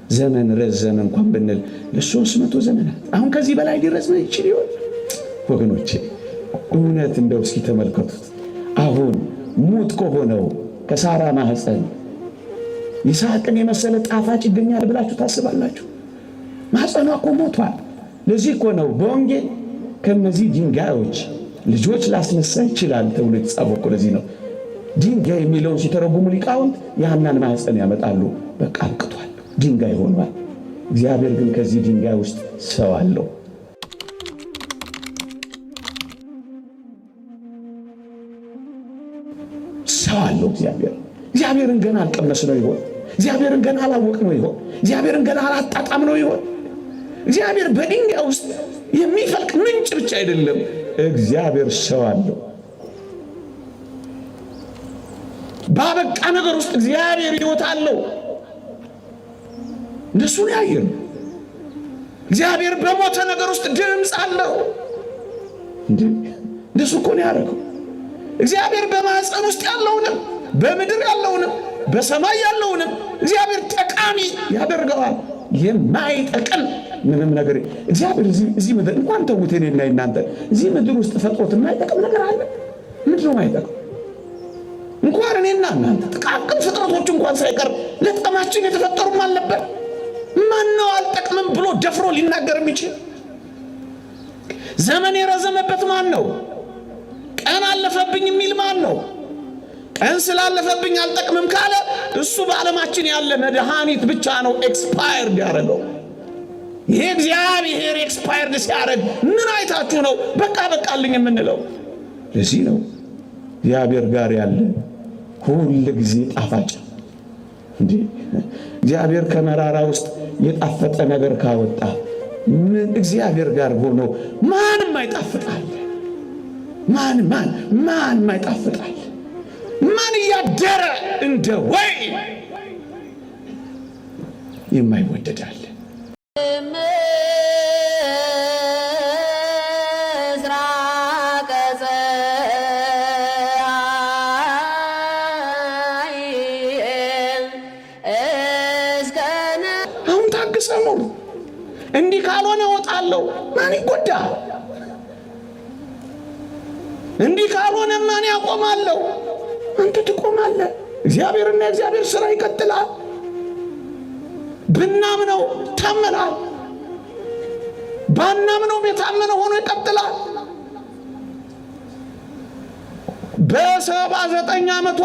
ዘመን ረዘመ እንኳን ብንል ለ300 ዘመናት አሁን ከዚህ በላይ ሊረዝም ይችል ይሆን? ወገኖቼ እውነት እንደው እስኪ ተመልከቱት። አሁን ሙት ከሆነው ከሳራ ማህፀን ይስሐቅን የመሰለ ጣፋጭ ይገኛል ብላችሁ ታስባላችሁ? ማህፀኗ እኮ ሞቷል። ለዚህ እኮ ነው በወንጌል ከነዚህ ድንጋዮች ልጆች ላስነሳ ይችላል ተብሎ የተጻፈው እኮ ለዚህ ነው። ድንጋይ የሚለውን ሲተረጉሙ ሊቃውንት የሐናን ማህፀን ያመጣሉ። በቃ አብቅቷል፣ ድንጋይ ሆኗል። እግዚአብሔር ግን ከዚህ ድንጋይ ውስጥ ሰው አለው። ሰው አለው እግዚአብሔር። እግዚአብሔርን ገና አልቀመስ ነው ይሆን? እግዚአብሔርን ገና አላወቅ ነው ይሆን? እግዚአብሔርን ገና አላጣጣም ነው ይሆን? እግዚአብሔር በድንጋይ ውስጥ የሚፈልቅ ምንጭ ብቻ አይደለም፣ እግዚአብሔር ሰው አለው። ባበቃ ነገር ውስጥ እግዚአብሔር ሕይወት አለው። እንደሱ ነው ያየነው። እግዚአብሔር በሞተ ነገር ውስጥ ድምፅ አለው። እንደሱ እኮ ነው ያደረገው። እግዚአብሔር በማህፀን ውስጥ ያለውንም በምድር ያለውንም በሰማይ ያለውንም እግዚአብሔር ጠቃሚ ያደርገዋል። የማይጠቅም ምንም ነገር እግዚአብሔር እዚህ ምድር እንኳን ተውት፣ እኔና እናንተ እዚህ ምድር ውስጥ ፈጥሮት የማይጠቅም ነገር አለ? ምንድን ነው የማይጠቅም? እንኳን እኔና እናንተ ጥቃቅን ፍጥረቶች እንኳን ሳይቀር ለጥቅማችን የተፈጠሩም አልነበር። ማነው አልጠቅምም ብሎ ደፍሮ ሊናገር የሚችል? ዘመን የረዘመበት ማን ነው? ቀን አለፈብኝ የሚል ማን ነው? ቀን ስላለፈብኝ አልጠቅምም ካለ እሱ በዓለማችን ያለ መድኃኒት ብቻ ነው expired ያደረገው። ይሄ እግዚአብሔር expired ሲያደርግ ምን አይታችሁ ነው በቃ በቃልኝ የምንለው? ለዚህ ነው እግዚአብሔር ጋር ያለ ሁል ጊዜ ጣፋጭ እንዴ። እግዚአብሔር ከመራራ ውስጥ የጣፈጠ ነገር ካወጣ ምን እግዚአብሔር ጋር ሆኖ ማንም አይጣፍጣል? ማን ማን ማን አይጣፍጣል? ማን እያደረ እንደ ወይን የማይወደዳል? ምስራቀ ፀሐይ እስከ አሁን ታግሰህ ኑር። እንዲህ ካልሆነ እወጣለሁ። ማን ይጎዳ? እንዲህ ካልሆነ ማን ያቆማለሁ? አንተ ትቆማለህ። እግዚአብሔርና የእግዚአብሔር ስራ ይቀጥላል። ብናምነው ታመናል፣ ባናምነውም የታመነ ሆኖ ይቀጥላል። በ79 ዓመቷ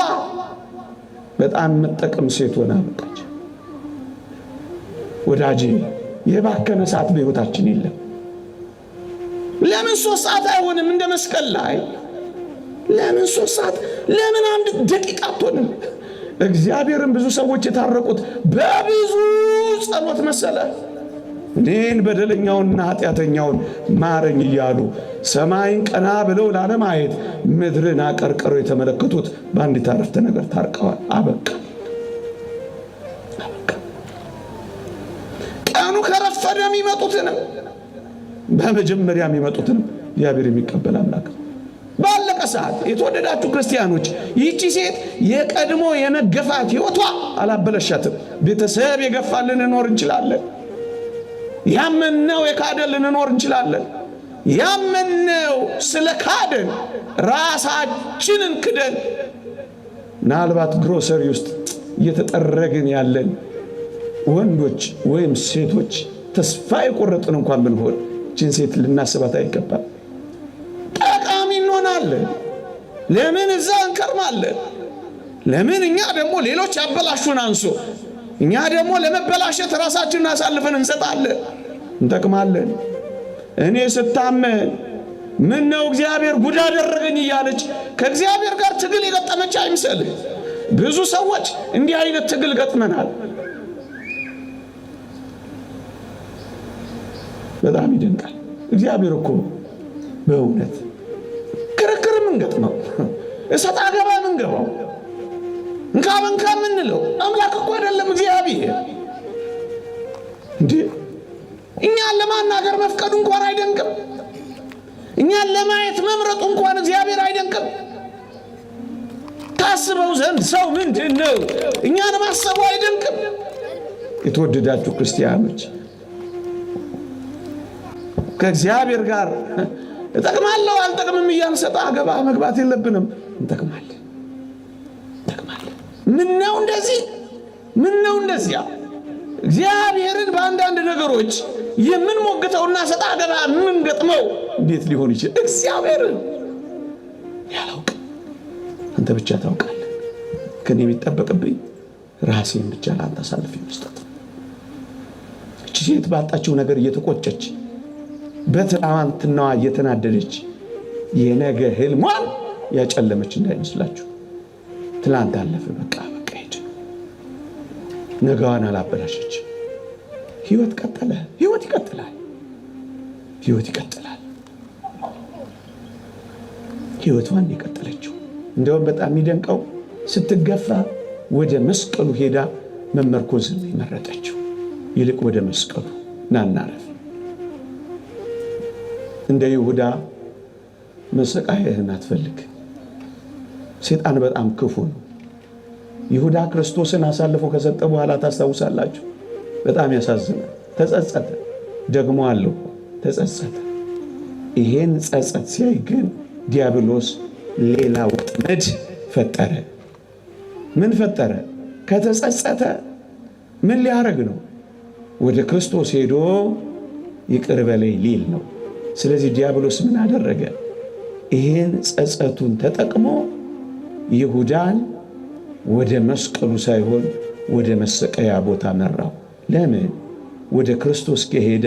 በጣም የምትጠቅም ሴት ሆና በቃች። ወዳጄ የባከነ ሰዓት በሕይወታችን የለም። ለምን 3 ሰዓት አይሆንም? እንደ መስቀል ላይ ለምን 3 ሰዓት፣ ለምን 1 ደቂቃ አትሆንም? እግዚአብሔርን ብዙ ሰዎች የታረቁት በብዙ ጸሎት መሰለ። እኔን በደለኛውንና ኃጢአተኛውን ማረኝ እያሉ ሰማይን ቀና ብለው ላለማየት ምድርን አቀርቅረው የተመለከቱት በአንዲት አረፍተ ነገር ታርቀዋል። አበቃ አበቃ። ቀኑ ከረፈደ የሚመጡትንም በመጀመሪያ የሚመጡትንም እግዚአብሔር የሚቀበል አምላክ ነው። ባለቀ ሰዓት የተወደዳችሁ ክርስቲያኖች፣ ይህቺ ሴት የቀድሞ የመገፋት ሕይወቷ አላበለሻትም። ቤተሰብ የገፋን ልንኖር እንችላለን። ያመነው የካደን ልንኖር እንችላለን። ያመነው ስለ ካደን ራሳችንን ክደን ምናልባት ግሮሰሪ ውስጥ እየተጠረግን ያለን ወንዶች ወይም ሴቶች ተስፋ የቆረጥን እንኳን ብንሆን ይህችን ሴት ልናስባት አይገባም። ጠቃሚ እንሆናለን። ለምን እዛ እንከርማለን? ለምን እኛ ደግሞ ሌሎች ያበላሹን አንሶ እኛ ደግሞ ለመበላሸት ራሳችንን አሳልፈን እንሰጣለን፣ እንጠቅማለን። እኔ ስታመን ምን ነው እግዚአብሔር ጉድ አደረገኝ እያለች ከእግዚአብሔር ጋር ትግል የገጠመች አይምሰልህ። ብዙ ሰዎች እንዲህ አይነት ትግል ገጥመናል። በጣም ይደንቃል። እግዚአብሔር እኮ በእውነት ክርክር የምንገጥመው እሰጥ አገባ የምንገባው እንካ በንካ የምንለው አምላክ እኮ አይደለም እግዚአብሔር። እንዴ እኛን ለማናገር መፍቀዱ እንኳን አይደንቅም። እኛን ለማየት መምረጡ እንኳን እግዚአብሔር አይደንቅም። ታስበው ዘንድ ሰው ምንድን ነው? እኛን ማሰቡ አይደንቅም። የተወደዳችሁ ክርስቲያኖች ከእግዚአብሔር ጋር እጠቅማለሁ አልጠቅምም እያልን ሰጣ ገባ መግባት የለብንም። እንጠቅማለን፣ እንጠቅማለን። ምነው እንደዚህ፣ ምነው እንደዚያ። እግዚአብሔርን በአንዳንድ ነገሮች የምንሞግተውና ሰጣ ገባ የምንገጥመው እንዴት ሊሆን ይችላል? እግዚአብሔርን ያላውቅ አንተ ብቻ ታውቃለህ። ከኔ የሚጠበቅብኝ ራሴን ብቻ ለአንተ አሳልፌ መስጠት። እቺ ሴት ባጣችው ነገር እየተቆጨች በትናንትናዋ እየተናደደች የነገ ህልሟን ያጨለመች እንዳይመስላችሁ። ትላንት አለፈ፣ በቃ በቃ ሄድ። ነገዋን አላበላሸች። ህይወት ቀጠለ። ህይወት ይቀጥላል። ህይወት ይቀጥላል። ህይወቷን የቀጠለችው እንደውም በጣም የሚደንቀው ስትገፋ ወደ መስቀሉ ሄዳ መመርኮዝን የመረጠችው። ይልቅ ወደ መስቀሉ ናናረፍ። እንደ ይሁዳ መሰቃየህን አትፈልግ። ሴጣን በጣም ክፉ ነው። ይሁዳ ክርስቶስን አሳልፎ ከሰጠ በኋላ ታስታውሳላችሁ፣ በጣም ያሳዝናል። ተጸጸተ፣ ደግሞ አለው ተጸጸተ። ይሄን ጸጸት ሲያይ ግን ዲያብሎስ ሌላ ወጥመድ ፈጠረ። ምን ፈጠረ? ከተጸጸተ ምን ሊያደርግ ነው? ወደ ክርስቶስ ሄዶ ይቅር በለኝ ሊል ነው። ስለዚህ ዲያብሎስ ምን አደረገ? ይህን ጸጸቱን ተጠቅሞ ይሁዳን ወደ መስቀሉ ሳይሆን ወደ መሰቀያ ቦታ መራው። ለምን? ወደ ክርስቶስ ከሄደ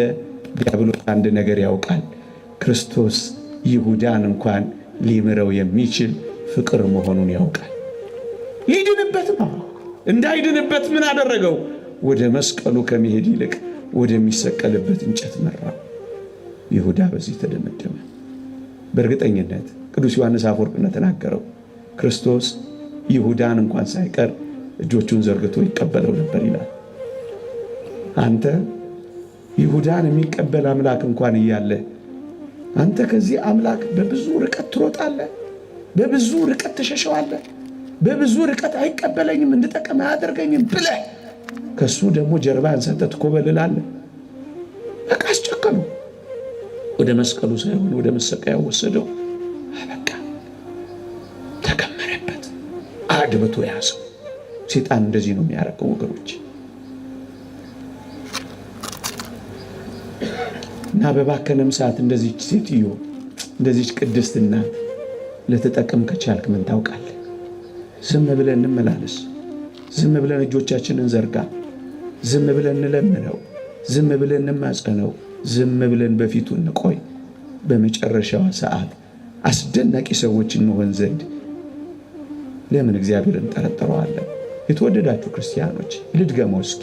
ዲያብሎስ አንድ ነገር ያውቃል። ክርስቶስ ይሁዳን እንኳን ሊምረው የሚችል ፍቅር መሆኑን ያውቃል። ሊድንበት ነው። እንዳይድንበት ምን አደረገው? ወደ መስቀሉ ከመሄድ ይልቅ ወደሚሰቀልበት እንጨት መራው። ይሁዳ በዚህ ተደመደመ። በእርግጠኝነት ቅዱስ ዮሐንስ አፈወርቅ እንደተናገረው ክርስቶስ ይሁዳን እንኳን ሳይቀር እጆቹን ዘርግቶ ይቀበለው ነበር ይላል። አንተ ይሁዳን የሚቀበል አምላክ እንኳን እያለ አንተ ከዚህ አምላክ በብዙ ርቀት ትሮጣለህ፣ በብዙ ርቀት ትሸሸዋለህ፣ በብዙ ርቀት አይቀበለኝም፣ እንድጠቀም አያደርገኝም ብለህ ከሱ ደግሞ ጀርባህን ሰጥተህ ትኮበልላለህ። በቃ አስጨከኑ። ወደ መስቀሉ ሳይሆን ወደ መሰቀያው ወሰደው። በቃ ተከመረበት፣ አድብቶ ያዘው። ሴጣን እንደዚህ ነው የሚያደርገው ወገኖች። እና በባከነም ሰዓት እንደዚች ሴትዮ እንደዚች ቅድስት እናት ልትጠቅም ከቻልክ ምን ታውቃለህ? ዝም ብለን እንመላለስ። ዝም ብለን እጆቻችንን ዘርጋ። ዝም ብለን እንለምነው። ዝም ብለን እንማጸነው። ዝም ብለን በፊቱ እንቆይ። በመጨረሻዋ ሰዓት አስደናቂ ሰዎች እንሆን ዘንድ ለምን እግዚአብሔር እንጠረጥረዋለን? የተወደዳችሁ ክርስቲያኖች ልድገመው እስኪ።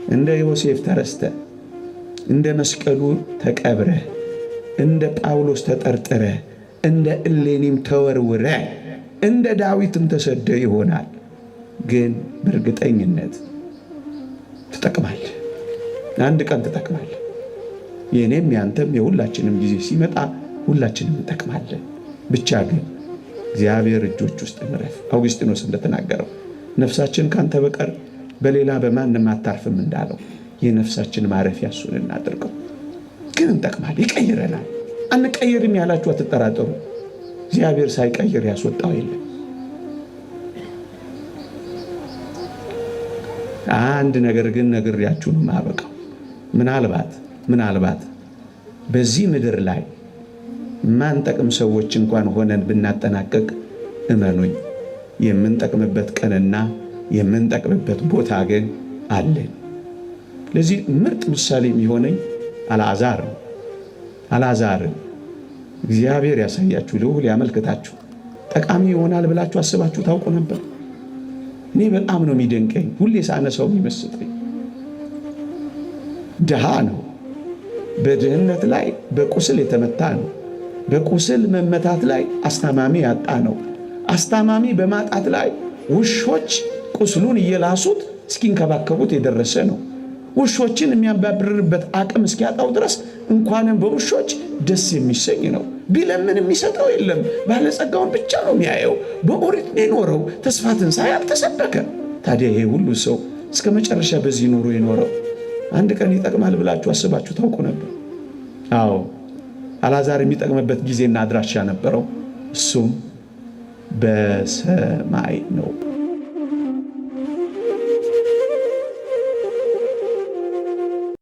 እንደ ዮሴፍ ተረስተ፣ እንደ መስቀሉ ተቀብረ፣ እንደ ጳውሎስ ተጠርጥረ፣ እንደ እሌኒም ተወርውረ፣ እንደ ዳዊትም ተሰደ ይሆናል። ግን በእርግጠኝነት ትጠቅማለህ። አንድ ቀን ትጠቅማለህ። የእኔም ያንተም የሁላችንም ጊዜ ሲመጣ ሁላችንም እንጠቅማለን። ብቻ ግን እግዚአብሔር እጆች ውስጥ እንረፍ። አውግስጢኖስ እንደተናገረው ነፍሳችን ካንተ በቀር በሌላ በማንም አታርፍም እንዳለው የነፍሳችን ማረፊያ እሱን እናድርገው። ግን እንጠቅማለን፣ ይቀይረናል። አንቀይርም ያላችሁ አትጠራጠሩ። እግዚአብሔር ሳይቀይር ያስወጣው የለም። አንድ ነገር ግን ነግሬያችሁ ነው የማበቃው። ምናልባት ምናልባት በዚህ ምድር ላይ ማንጠቅም ሰዎች እንኳን ሆነን ብናጠናቀቅ እመኑኝ የምንጠቅምበት ቀንና የምንጠቅምበት ቦታ ግን አለን። ለዚህ ምርጥ ምሳሌ የሚሆነኝ አልዓዛር ነው። አልዓዛርን እግዚአብሔር ያሳያችሁ፣ ልዑል ያመልክታችሁ፣ ጠቃሚ ይሆናል ብላችሁ አስባችሁ ታውቁ ነበር? እኔ በጣም ነው የሚደንቀኝ፣ ሁሌ ሳነሳው የሚመስጠኝ። ድሃ ነው። በድህነት ላይ በቁስል የተመታ ነው። በቁስል መመታት ላይ አስታማሚ ያጣ ነው። አስታማሚ በማጣት ላይ ውሾች ቁስሉን እየላሱት እስኪንከባከቡት የደረሰ ነው። ውሾችን የሚያባብርበት አቅም እስኪያጣው ድረስ እንኳንም በውሾች ደስ የሚሰኝ ነው። ቢለምን የሚሰጠው የለም። ባለጸጋውን ብቻ ነው የሚያየው። በኦሪት ነው የኖረው። ተስፋ ትንሣኤ አልተሰበከ። ታዲያ ይሄ ሁሉ ሰው እስከ መጨረሻ በዚህ ኑሮ የኖረው አንድ ቀን ይጠቅማል ብላችሁ አስባችሁ ታውቁ ነበር? አዎ፣ አልዓዛር የሚጠቅምበት ጊዜና አድራሻ ነበረው። እሱም በሰማይ ነው።